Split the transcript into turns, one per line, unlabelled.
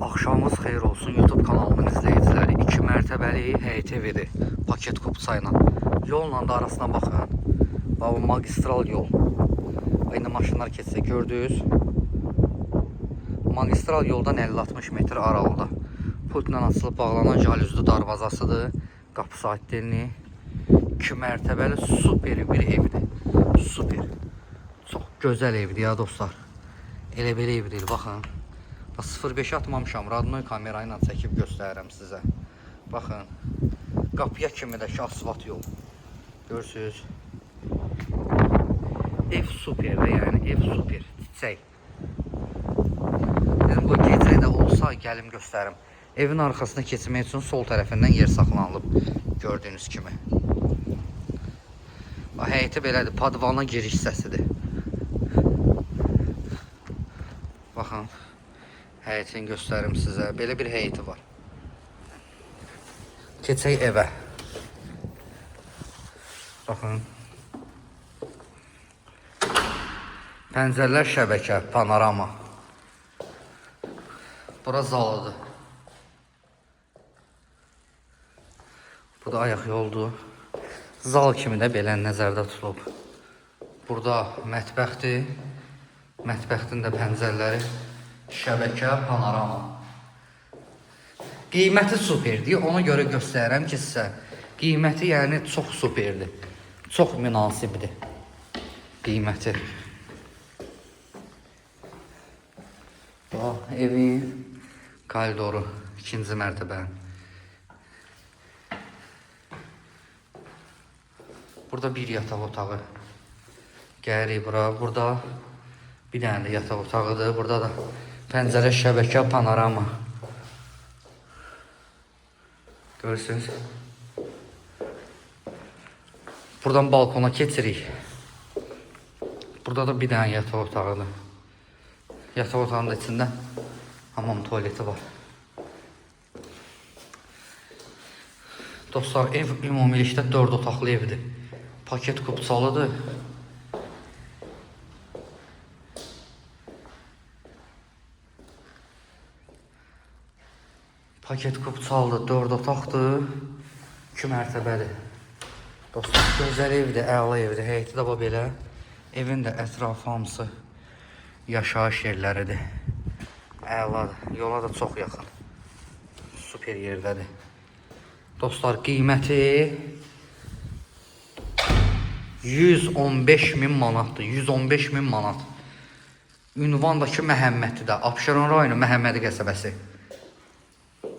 Axşamınız xeyir olsun YouTube kanalımın izləyiciləri. 2 mərtəbəli həyət evidir. Paket kupça ilə. Yolla da arasına baxın. Bax bu magistral yol. Bax, İndi maşınlar keçsə gördünüz. Magistral yoldan 50-60 metr aralıda. Pultla açılıb bağlanan jalüzlü darvazasıdır. Qapısı atdelini. 2 mərtəbəli super bir evdir. Super. Çox gözəl evdir ya dostlar. Elə belə ev deyil, baxın. Bax 05 atmamışam, radnoy kamera ilə çəkib göstərirəm sizə. Baxın. Qapıya kimi də ki asfalt yol. Görürsüz. Ev superdir, yəni ev super. Çiçək. Dedim qoy gecə də olsa gəlim göstərim. Evin arxasına keçmək üçün sol tərəfindən yer saxlanılıb gördüyünüz kimi. Bax, həyəti belədir, podvalına giriş hissəsidir. Baxın, həyətini göstərim sizə. Belə bir həyəti var. Keçək evə. Baxın. Pəncərələr şəbəkə, panorama. Bura zalıdır. Bu da ayaq yoldur. Zal kimi də belə nəzərdə tutulub. Burada mətbəxdir. Mətbəxin də pəncərələri şəbəkə, panorama. Qiyməti superdir. Ona görə göstərirəm ki sizə. Qiyməti yəni çox superdir. Çox münasibdir. Qiyməti. Bax, evin koridoru ikinci mərtəbə. Burada bir yataq otağı. Gəlirik bura. Burada bir dənə də yataq otağıdır. Burada da pəncərə, şəbəkə, panorama. Görürsünüz. Buradan balkona keçirik. Burada da bir dənə yataq otağıdır. Yataq otağının da içində hamam tualeti var. Dostlar, ev ümumilikdə 4 otaqlı evdir. Paket kupçalıdır. Paket kupçalıdır, 4 otaqdır, 2 mərtəbədir. Dostlar, gözəl evdir, əla evdir. Həyəti də bax belə. Evin də ətrafı hamısı yaşayış yerləridir. Əladır. Yola da çox yaxın. Super yerdədir. Dostlar, qiyməti 115 min manatdır. 115 min manat. Ünvandakı Məhəmmədlidə, Abşeron rayonu Məhəmmədi qəsəbəsi.